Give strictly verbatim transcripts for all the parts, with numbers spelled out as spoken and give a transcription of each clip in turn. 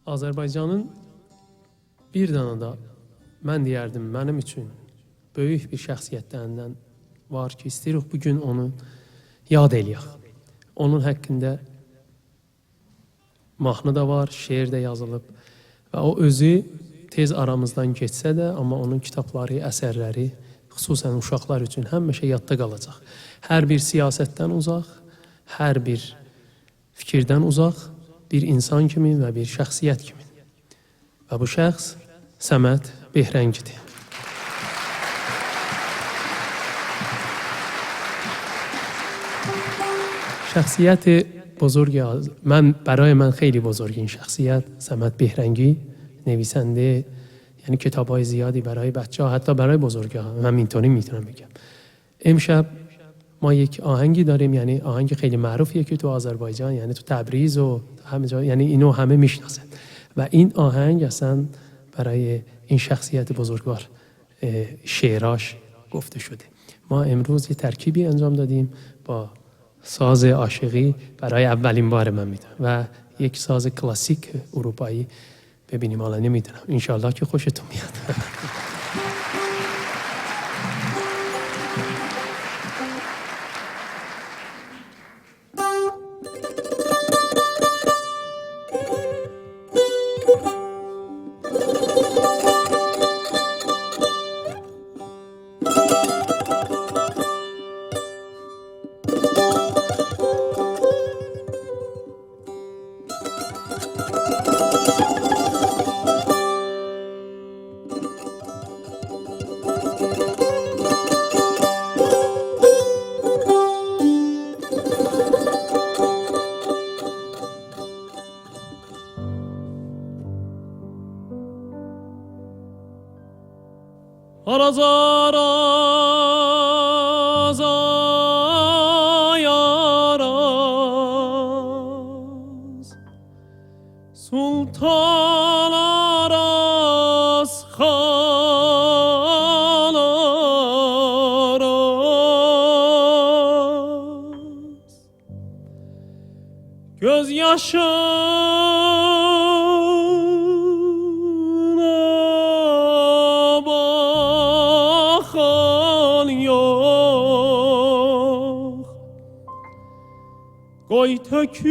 آذربایجانین بیر دنه ده، من دئیردیم، منیم اوچون بؤیوک بیر شخصیتلریندن وار کی، ایسته‌ییریک بو گون اونو یاد ائله‌یک. اونون حاقیندا ماهنی دا وار، شعر ده یازیلیب و او اؤزو تئز آرامیزدان گئتسه ده، آمما اونون کیتابلاری، اثرلری، خصوصاً اوشاقلار اوچون همیشه یاددا قالاجاق. هر بیر سیاستدن اوزاق، هر بیر فیکیردن اوزاق، بیر اینسان کیمی و بیر شخصیت کیمی. و بو شخص صمد بهرنگی‌دیر. شخصیت بزرگ آذ-، من، برای من خیلی بزرگین شخصیت صمد بهرنگی، نویسنده، یعنی کتاب‌های زیادی برای بچه‌ها، حتی برای بزرگا هم اینطوری می‌تونم بگم. امشب ما یک آهنگی داریم، یعنی آهنگ خیلی معروفیه که تو آذربایجان، یعنی تو تبریز و همه جا، یعنی اینو همه می‌شناسن. و این آهنگ اصلاً برای این شخصیت بزرگوار، اه، شعراش گفته شده. ما امروز یه ترکیبی انجام دادیم با ساز عاشقی، برای اولین بار من می‌دونم، و یک ساز کلاسیک اروپایی ببینیم، حالا نمی‌دونم. انشالله که خوشتون میاد. آراز، آراز، آی آراز. سلطان آراز، خان آراز. گؤز یاشینا باخان یوخ. قوی تؤکولسون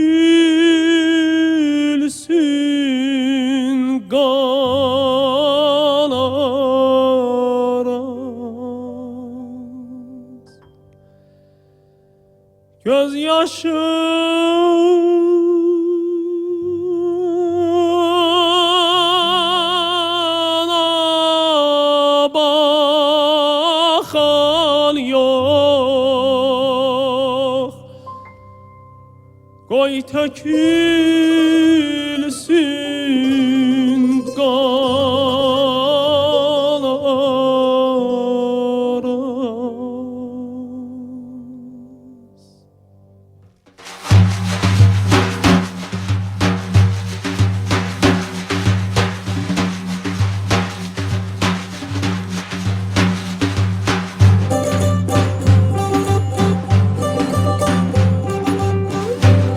قان آراز. گؤز یاشینا باخان یوخ. قوی تؤکولسون قان آراز.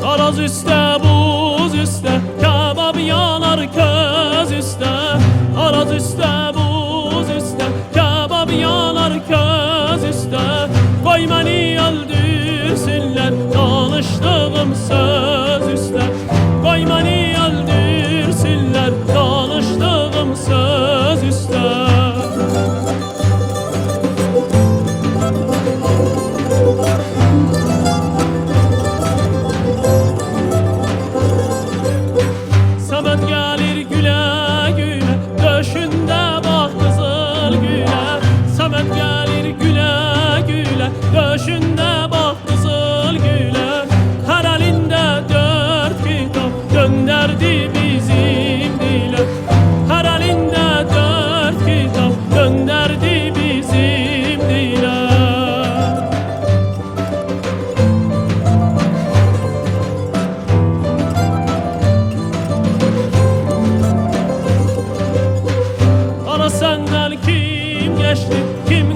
آراز اوسته، بوز اوسته، کباب یانار کؤز اوسته. آراز اوسته، بوز اوسته، کباب یانار کؤز اوسته. قوی منی اؤلدورسونلر دانیشدیغیم سؤز اوسته. قوی منی اؤلدورسونلر دانیشدیغیم سؤز اوسته. صمد گلیر گوله گوله، دؤشونده باخ قیزیل گوله. صمد گلیر گوله گوله، دؤشونده باخ قیزیل گوله. هر الینده دؤرد کیتاب دؤندردی بیزیم دیله. هر الینده دؤرد کیتاب دؤندردی بیزیم دیله. آنا، سندن کیم گئچدی، کیم